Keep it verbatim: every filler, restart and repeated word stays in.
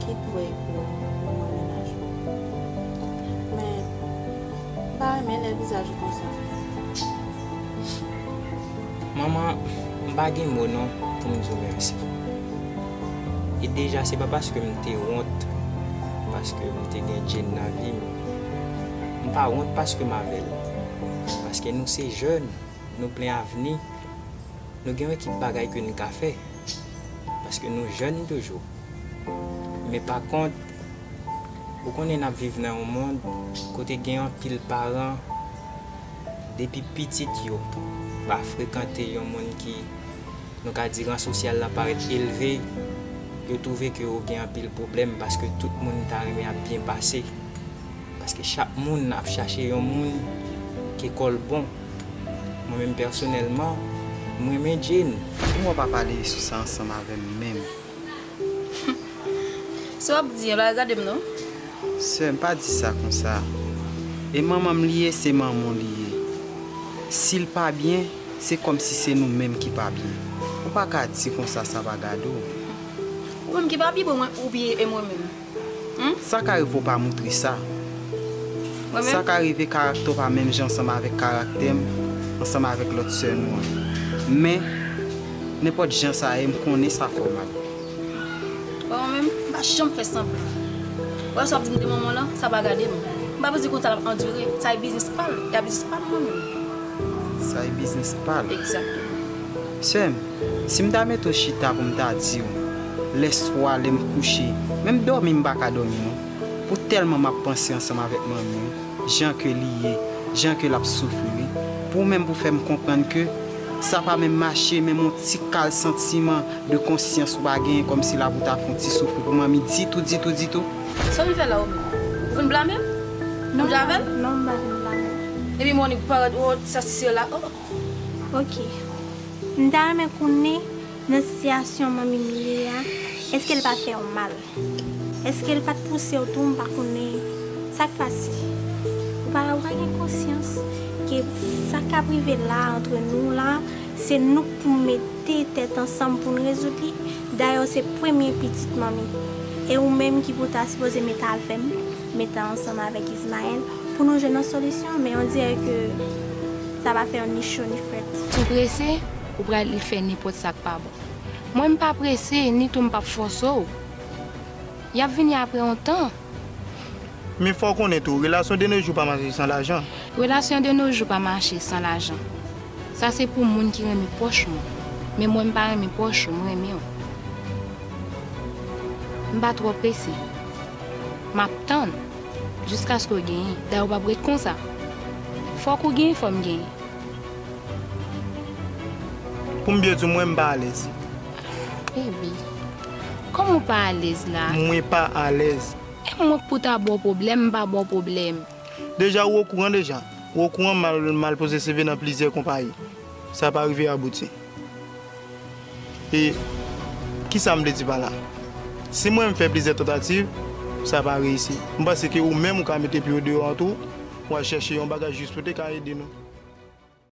ki t vre pou, pou mwen mennaj ou. Men, m pa renmen lè vizaj ou konsa. Manman, m pa gen mo non pou m di w mèsi. E deja, se pa paske m te wont, paske m te gen Jane nan vi m. M pa wont paske m avè l. Paske nou se jèn, nou plen avni, nou gen yon ekip bagay ke n ka fè. Paske nou jèn toujou. Men pa kont, ou konnen n ap viv nan yon mond kote gen anpil paran, depi pitit yo pa frekante yon moun ki, nou ka di, ran sosyal la parèt elve, yo twouve ke yo gen anpil pwoblèm paske tout moun ta renmen ap byen pase. Paske chak moun ap chache yon moun ke kò l bon. Mwen menm pèsonèlman, m renmen Jane. Pou mwen pa pale sou sa ansanm avè m menm. Sa w ap di an, pa gade m non. Sè m, pa di sa konsa. E manman m li ye, se manman w li ye. Si l pa byen, se kòmsi se nou menm ki pa byen. Ou pa ka di konsa sa pa gade w. Ou menm ki pa byen pou mwen ou byen e mwen menm. Hmm? Sa ka rive w pa moutre sa. Mwen Sa menm? ka rive karaktè w pa menm jan ansanm avèk karaktè m, ansanm avèk lòt sè nou an. Men, nenpòt jan sa ye, m konnen sa fè w mal. Bon, mwen menm, m pa janm fè sanblan. Ou wè sa w ap di m de manman w lan, sa pa gade m. M pa bezwen konn sa l ap andire. Sa e biznis pa l. E a biznis pa m mwen menm. Sa e biznis pa l. Egzakteman. Sè m, si m ta mete w chita pou m ta di w, lèswa lè m kouche, menm dòmi m pa ka dòmi non. Pou tèlman m ap panse ansanm avèk manmi w, jan ke li ye, jan ke l ap soufri wi. Pou w menm pou fè m konprann ke sa pa menm mache, menm yon ti kal santiman de konsyans ou pa genyen kòmsi la pou w ta fè yon ti soufri pou manmi ditou, ditou, ditou. Sa w vin fè la ou menm? Ou vin blame m? Ou vin avè l? Non, m pa vin blame w. Epi Monique parèt, oh, sa si se la, oh. Ok. M ta renmen konnen nan sitiyasyon manmi m ye a, èske l pa t fè w mal? Èske l pa t pouse w tou, m pa konnen sa k pase? Ou pa, ou pa gen konsyans ke sa k ap rive la antre nou la, se nou k pou mete tèt ansanm pou n rezoud li? Dayè w se premye pitit manmi. E ou menm ki pou ta sipoze mete avè m, mete ansanm avèk Ismaël, pou nou jwenn yon solisyon, men on dirè ke sa pa fè ni cho ni frèt. Si w prese, ou pral fè nenpòt sa k pa bon. Mwen m pa prese, ni tou m p ap fòse w. Y ap vini apre yon tan. Men fò w konnen tou, relasyon de nos jours pa mache san lajan. Relasyon de nos jours pa mache san lajan. Sa se pou moun ki renmen pwòch mwen. Men mwen m pa renmen pwòch ou, m renmen w. M pa twò prese. M ap tann jiskaske w genyen. Dayè w p ap ret konsa. Fòk ou genyen, fò m genyen. Pou m byen di w, mwen m pa alèz. Baby, kòman w pa alèz la? Mwen pa alèz. E mwen k pou ta ba w pwoblèm, m pa ba w pwoblèm. Deja ou okouran deja. Ou okouran m al, m al poze C V nan plizyè konpayi. Sa pa rive abouti. E kisa m vle di pa la? Si mwen m fè plizyè tantativ, sa pa reyisi. M panse ke ou menm ou ka mete pye w deyò an tou, w al chèche yon bagay jis pou te ka ede nou.